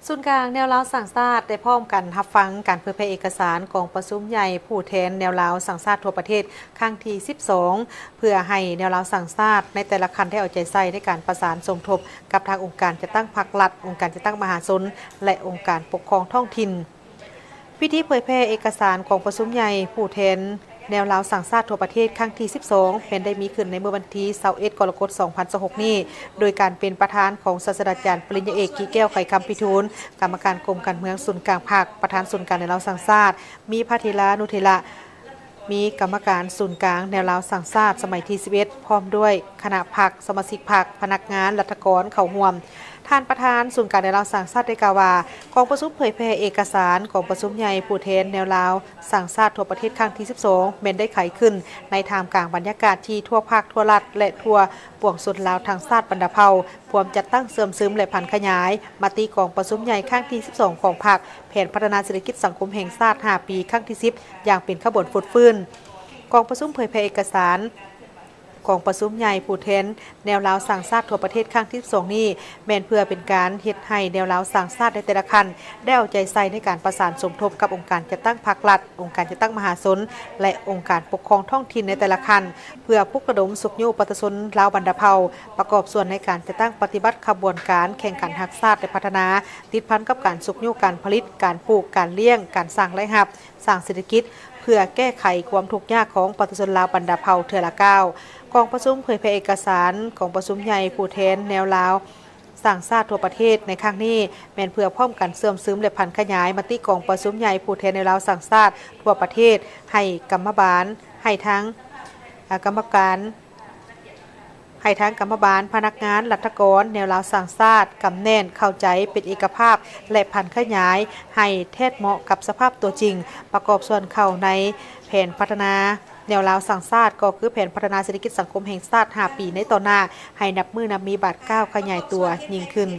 ສູນກາງແນວລາວສ້າງຊາດ ໄດ້ພ້ອມກັນຮັບຟັງການເຜີຍແຜ່ເອກະສານກອງປະຊຸມໃຫຍ່ຜູ້ແທນແນວລາວສ້າງຊາດທົ່ວປະເທດ ຄັ້ງທີສິບສອງ ເພື່ອໃຫ້ແນວລາວສ້າງຊາດໃນແຕ່ລະຂັ້ນໄດ້ເອົາໃຈໃສ່ໃນການປະສານສົມທົບກັບທາງອົງການຈັດຕັ້ງພາກລັດ, ອົງການຈັດຕັ້ງມະຫາຊົນ ແລະ ອົງການປົກຄອງທ້ອງຖິ່ນ. ພິທີເຜີຍແຜ່ເອກະສານກອງປະຊຸມໃຫຍ່ຜູ້ແທນແນວລາວສ້າງຊາດທົ່ວປະເທດ ຄັ້ງທີສິບສອງ ແມ່ນໄດ້ມີຂຶ້ນໃນມື້ວັນທີຊາວເອັດ ກໍລະກົດ ສອງພັນຊາວຫົກນີ້ ໂດຍການເປັນປະທານຂອງສາດສະດາຈານປະລິນຍາເອກ ກິແກ້ວ ໄຂຄຳພິທູນ ກຳມະການກົມການເມືອງສູນກາງພັກ, ປະທານສູນກາງແນວລາວສ້າງຊາດ, ມີພະເຖລານຸເຖລະ, ມີກຳມະການສູນກາງແນວລາວສ້າງຊາດສະໄໝທີສິບເອັດ ພ້ອມດ້ວຍຄະນະພັກ, ສະມາຊິກພັກ, ພະນັກງານ, ລັດຖະກອນເຂົ້າຮ່ວມ. ທ່ານປະທານສູນກາງແນວລາວສ້າງຊາດໄດ້ກ່າວວ່າ ກອງປະຊຸມເຜີຍແຜ່ເອກະສານກອງປະຊຸມໃຫຍ່ຜູ້ແທນແນວລາວສ້າງຊາດທົ່ວປະເທດ ຄັ້ງທີສິບສອງ ແມ່ນໄດ້ໄຂຂຶ້ນໃນທ່າມກາງບັນຍາກາດທີ່ທົ່ວພັກ, ທົ່ວລັດ ແລະ ທົ່ວປວງຊົນລາວທັງຊາດບັນດາເຜົ່າ ພວມຈັດຕັ້ງເຊື່ອມຊຶມ ແລະ ຜັນຂະຫຍາຍມະຕິກອງປະຊຸມໃຫຍ່ຄັ້ງທີສິບສອງຂອງພັກ, ແຜນພັດທະນາເສດຖະກິດສັງຄົມແຫ່ງຊາດຫ້າປີ ຄັ້ງທີສິບ ຢ່າງເປັນຂະບວນຟົດຟື້ນ. ກອງປະຊຸມເຜີຍແຜ່ເອກະສານກອງປະຊຸມໃຫຍ່ຜູ້ແທນແນວລາວສ້າງຊາດທົ່ວປະເທດ ຄັ້ງທີສິບສອງນີ້ ແມ່ນເພື່ອເປັນການເຮັດໃຫ້ແນວລາວສ້າງຊາດໃນແຕ່ລະຂັ້ນ ໄດ້ເອົາໃຈໃສ່ໃນການປະສານສົມທົບກັບອົງການຈັດຕັ້ງພາກລັດ, ອົງການຈັດຕັ້ງມະຫາຊົນ ແລະ ອົງການປົກຄອງທ້ອງຖິ່ນໃນແຕ່ລະຂັ້ນ ເພື່ອປຸກລະດົມຊຸກຍູ້ປະຊາຊົນລາວບັນດາເຜົ່າ ປະກອບສ່ວນໃນການຈັດຕັ້ງປະຕິບັດຂະບວນການແຂ່ງຂັນຮັກຊາດ ແລະ ພັດທະນາ ຕິດພັນກັບການຊຸກຍູ້ການຜະລິດ, ການປູກ, ການລ້ຽງ, ການສ້າງລາຍຮັບ, ສ້າງເສດຖະກິດ ເພື່ອແກ້ໄຂຄວາມທຸກຍາກຂອງປະຊາຊົນລາວບັນດາເຜົ່າເທື່ອລະກ້າວ. ກອງປະຊຸມເຜີຍແຜ່ເອກະສານກອງປະຊຸມໃຫຍ່ຜູ້ແທນແນວລາວສ້າງຊາດທົ່ວປະເທດໃນຄັ້ງນີ້ ແມ່ນເພື່ອພ້ອມກັນເຊື່ອມຊຶມ ແລະ ຜັນຂະຫຍາຍມະຕິກອງປະຊຸມໃຫຍ່ຜູ້ແທນແນວລາວສ້າງຊາດທົ່ວປະເທດ ໃຫ້ກຳມະບານ, ໃຫ້ທາງ ອາ ກຳມະການ, ໃຫ້ທາງກຳມະບານ, ພະນັກງານ, ລັດຖະກອນແນວລາວສ້າງຊາດ ກຳແໜ້ນ, ເຂົ້າໃຈ, ເປັນເອກະພາບ ແລະ ຜັນຂະຫຍາຍໃຫ້ແທດເໝາະກັບສະພາບຕົວຈິງ, ປະກອບສ່ວນເຂົ້າໃນແຜນພັດທະນາແນວລາວສ້າງຊາດ ກໍຄືແຜນພັດທະນາເສດຖະກິດສັງຄົມແຫ່ງຊາດຫ້າປີໃນຕໍ່ໜ້າ ໃຫ້ນັບມື້ນັບມີບາດກ້າວຂະຫຍາຍຕົວຍິ່ງຂຶ້ນ.